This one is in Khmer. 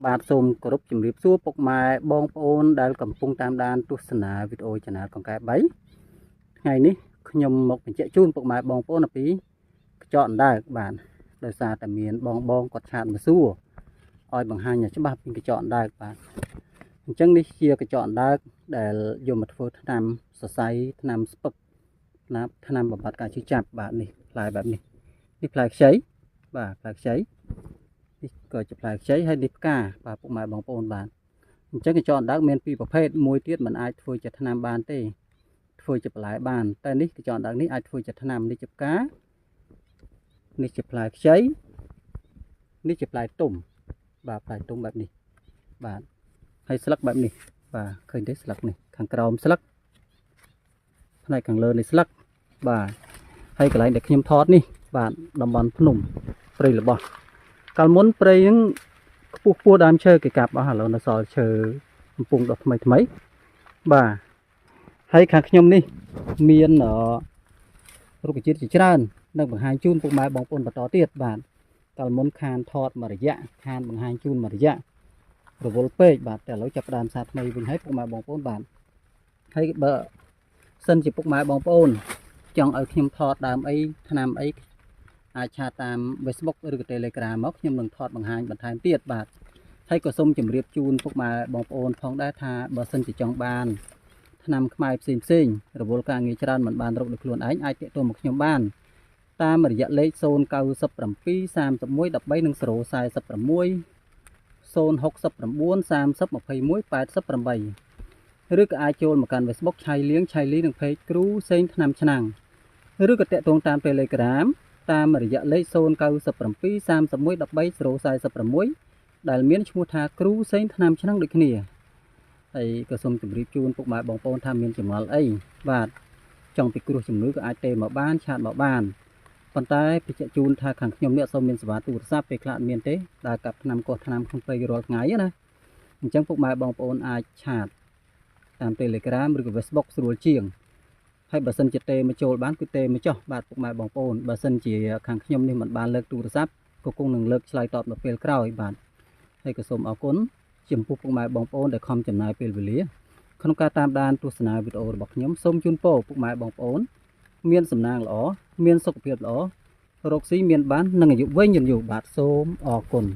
បាទសូមគោរពជំរាបសួរពុកម៉ែបងប្អូនដែលកំពុងតាមដានទស្សនាវីដេអូ Channel កង្កែ3ថ្ងៃនេះខ្ញុំមកបញ្ជាក់ជូនពុកម៉ែបងប្អូនអំពីខ្ចក់អណ្ដើកបាទដោយសារតែមានបងគាត់ឆាតមកសួរឲ្យបង្ហាញឲ្យច្បាស់ពីកញ្ចក់អណ្ដើកបាទអញ្ចឹងនេះជាកញ្ចក់អណ្ដើកដែលយកមកធ្វើថ្នាំសរសៃថ្នាំស្ពឹកថ្នាំបំបត្តិការឈឺចាប់បាទនេះផ្លែបែបនេះនេះផ្លែខ្ចីបាទផ្លែខ្ចីនេះក៏ជាផ្លែខ្ចីហើយនេះផ្កាបាទពុកម៉ែបងប្អូនបាទអញ្ចឹងកញ្ចក់អណ្ដើកមានពីរប្រភេទមួយទៀតมันអាចធ្វើជាថ្នាំបានទេធ្វើជាបន្លែបានតែនេះកញ្ចក់អណ្ដើកនេះអាចធ្វើជាថ្នាំនេះជាផ្កានេះជាផ្លែខ្ចីនេះជាផ្លែទុំបាទផ្លែទុំបែបនេះបាទហើយស្លឹកបែបនេះបាទឃើញទេស្លឹកនេះខាងក្រោមស្លឹកផ្នែកខាងលើនេះស្លឹកបាទហើយកន្លែងដែលខ្ញុំថតនេះបាទតំបន់ភ្នំព្រៃរបស់កាលមុនព្រៃហ្នឹងខ្ពស់ខ្ពស់ដើមឈើគេកាប់អស់ឥឡូវនៅសល់ឈើកំពុងដុះថ្មីថ្មីបាទហើយខាងខ្ញុំនេះមានរុក្ខជាតិជាច្រើននឹងបង្ហាញជូនពុកម៉ែបងប្អូនបន្តទៀតបាទកាលមុនខានថតមួយរយៈខានបង្ហាញជូនមួយរយៈរវល់ពេកបាទតែឥឡូវចាប់ផ្ដើមសារថ្មីវិញហើយពុកម៉ែបងប្អូនបាទហើយបើសិនជាពុកម៉ែបងប្អូនចង់ឲ្យខ្ញុំថតដើមអីថ្នាំអីអាចឆាតតាម Facebook ឬក៏ Telegram មកខ្ញុំនឹងថតបង្ហាញបន្ថែមទៀតបាទហើយក៏សូមជម្រាបជូនពុកម៉ែបងប្អូនផងដែរថាបើសិនជាចង់បានថ្នាំខ្មែរផ្សេងផ្សេងរវល់ការងារច្រើនមិនបានរកដោយខ្លួនឯងអាចទាក់ទងមកខ្ញុំបានតាមរយៈលេខ097 31 13និង046 069 30 21 88ឬក៏អាចចូលមកកាន់ Facebook ឆៃលៀងឆៃលីនិង Page គ្រូសេងថ្នាំឆ្នាំងឬក៏ទាក់ទងតាម Telegram តាមរយៈលេខ097 31 13 046ដែលមានឈ្មោះថាគ្រូសេងថ្នាំឆ្នាំងដូចគ្នាហើយក៏សូមជម្រាបជូនពុកម៉ែបងប្អូនថាមានចម្ងល់អីបាទចង់ពិគ្រោះជំងឺក៏អាចទេមកបានឆាតមកបានប៉ុន្តែបញ្ជាក់ជូនថាខាងខ្ញុំនេះអត់សូវមានសេវាទូរស័ព្ទពេលខ្លះអត់មានទេដើរកាប់ថ្នាំកោះថ្នាំក្នុងព្រៃរាល់ថ្ងៃណាអញ្ចឹងពុកម៉ែបងប្អូនអាចឆាតតាម Telegram ឬក៏ Facebook ស្រួលជាងហើយបើសិនជាទេមកចូលបានគឺទេមកចោះបាទពុកម៉ែបងប្អូនបើសិនជាខាងខ្ញុំនេះមិនបានលើកទូរស័ព្ទក៏គង់នឹងលើកឆ្លើយតបនៅពេលក្រោយបាទហើយក៏សូមអរគុណចំពោះពុកម៉ែបងប្អូនដែលខំចំណាយពេលវេលាក្នុងការតាមដានទស្សនាវីដេអូរបស់ខ្ញុំសូមជូនពរពុកម៉ែបងប្អូនមានសំណាងល្អមានសុខភាពល្អរកស៊ីមានបាននិងអាយុវែងយឺនយូរបាទសូមអរគុណ។